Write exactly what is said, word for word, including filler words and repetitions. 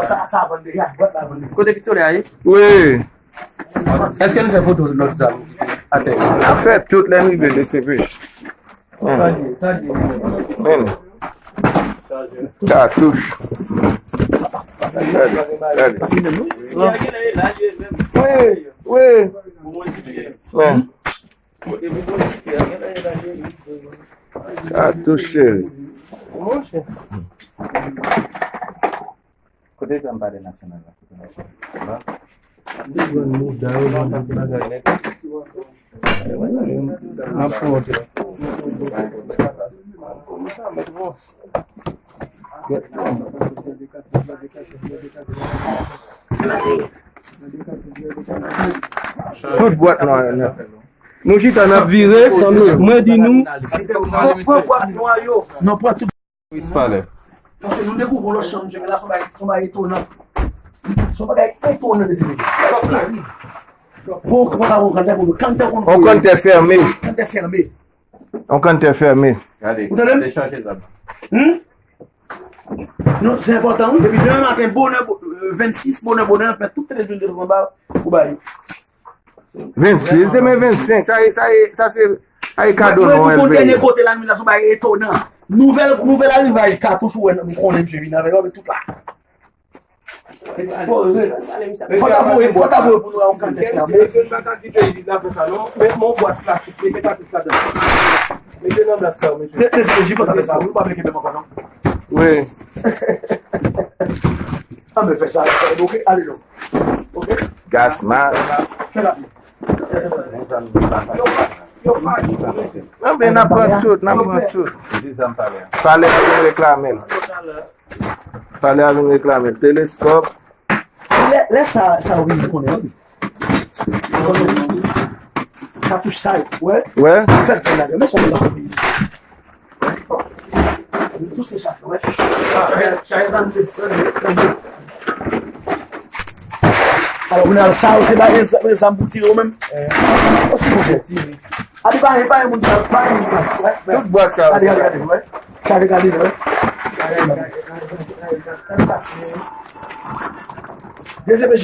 Sa, sa vann deja, bwat sa vann deja. Kote pistolè a ye? Wi. Èske nou fè foto lòt zam atè? N ap fè tout lè n rive D C P. Men. Katouch. Gade, gade. Wi, wi. Men. Katouch, cheri. Kote zam Palè Nasyonal la? Kote nasyonal la? N ap monte. Tout bwat nwa yo nèt. Nou chita n ap vire, mwen di nou. Pran, pran bwat nwa yo. Non, pran tout. Miss Palè. Paske nou dekouvri yon lòt chanm, mesye, men la, se yon bagay, se yon bagay etonan. Se yon bagay etonan, mesye, mesye. Fò, fò ta yon kantè pou nou. Kantè pou nou. On kantè fèmen. Kantè fèmen. On kantè fèmen. Gade, ou tande m? Te chanje zam. Hmm? Non, se enpòtan, wi. Depi demen maten, bonè, bo-, euh, vennsis, bonè, bonè, fè tout televizyon ki anba pou ba yo. Vennsis, demen vennsenk, sa e, sa e, sa se, sa e kado Nwèl peye. Mwen, mwen, mwen, yon dènye kote la, nou la, se yon bagay etonan. Nouvèl, nouvèl arivaj katouch, ou wè, nou konnen misye vin avèk yo, men tout la. Ekspoze. Fò ta voye, fò ta voye pou nou la, yon kantè fèmen. Mesye, mesye, nou pa ka kite li la fè sa, non. Met yon bwat plastik, mete katouch ladan. Mete nan blak sa, mesye. Mesye, mesye, fò ta fè sa, wi, ou pa vle kenbe m ankò, non. Wi. Ann fè sa, ok, ale non. Ok. Gas mask. Fè rapid. Anben, n ap pran tout, n ap pran tout. Palè a vin reklame l. Palè a vin reklame l. Teleskòp. Lè, lè sa, sa yo vin konnen, wi. Katouch sa yo, wè. Wè. Fè l fè la, men son la. Tout se sa, wè. Alò, kounye a, sa yo se bagay, zam pou tire yo menm. Osi pou fè. Adi pa, pa yon moun ki pa yon moun ki pa, wè. Tout bwat sa yo. Gade, gade, gade, wè. Sa, gade, gade, wè. D C P J.